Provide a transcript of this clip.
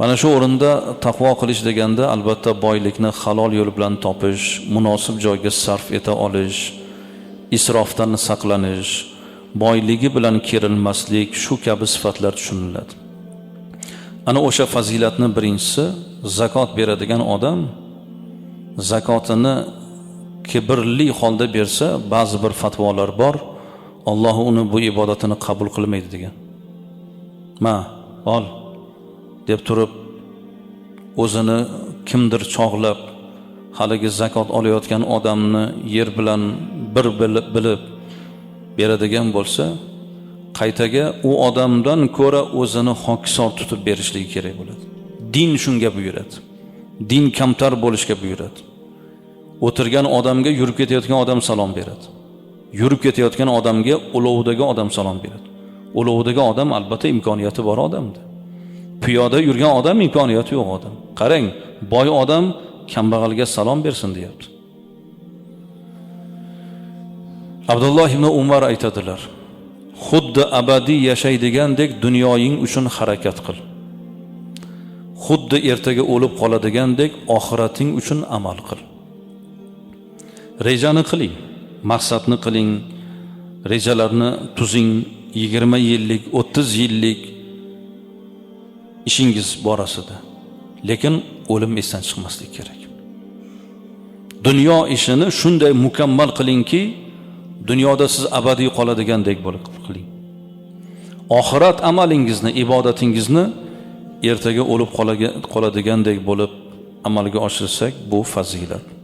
Mana shu o'rinda taqvo qilish deganda albatta boylikni halol yo'l bilan topish, munosib joyga sarf eta olish, isrofdan saqlanish, boyligi bilan kerilmaslik, shu kabi sifatlar tushuniladi. Ana o'sha fazilatni birinchisi, zakot beradigan odam zakotini kibrli holda bersa, ba'zi bir fatvolar bor, Alloh uni bu ibodatini qabul qilmaydi degan. Ma, ol deb turib o'zini kimdir chog'lab, haligi zakot olayotgan odamni yer bilan bir bilib beradigan bo'lsa, qaytaga u odamdan ko'ra o'zini hokisor tutib berishligi kerak bo'ladi. Din shunga buyuradi. Din kamtar bo'lishga buyuradi. O'tirgan odamga yurib ketayotgan odam salom beradi. Yurib ketayotgan odamga ulovdagi odam salom beradi. Ulovdagi odam albatta imkoniyati bor odamdir. Piyoda yurgan odam imkoniyati yo'q odam. Qarang, boy odam kambag'alga salom bersin deyapti. Abdulloh ibn Umar aytadilar: xuddi abadiy yashaydigandek dunyoying uchun harakat qil. Xuddi ertaga o'lib qoladigandek oxirating uchun amal qil. Rejani qiling, maqsadni qiling, rejalarni tuzing, 20 yillik, 30 yillik ishingiz borasida. Lekin o'lim esdan chiqmasligi kerak. Dunyo ishini shunday mukammal qilingki, dunyoda siz abadiy qoladigandek bo'lib qiling. Oxirat amalingizni, ibodatingizni ertaga o'lib qoladigandek bo'lib amalga oshirsak, bu fazilat.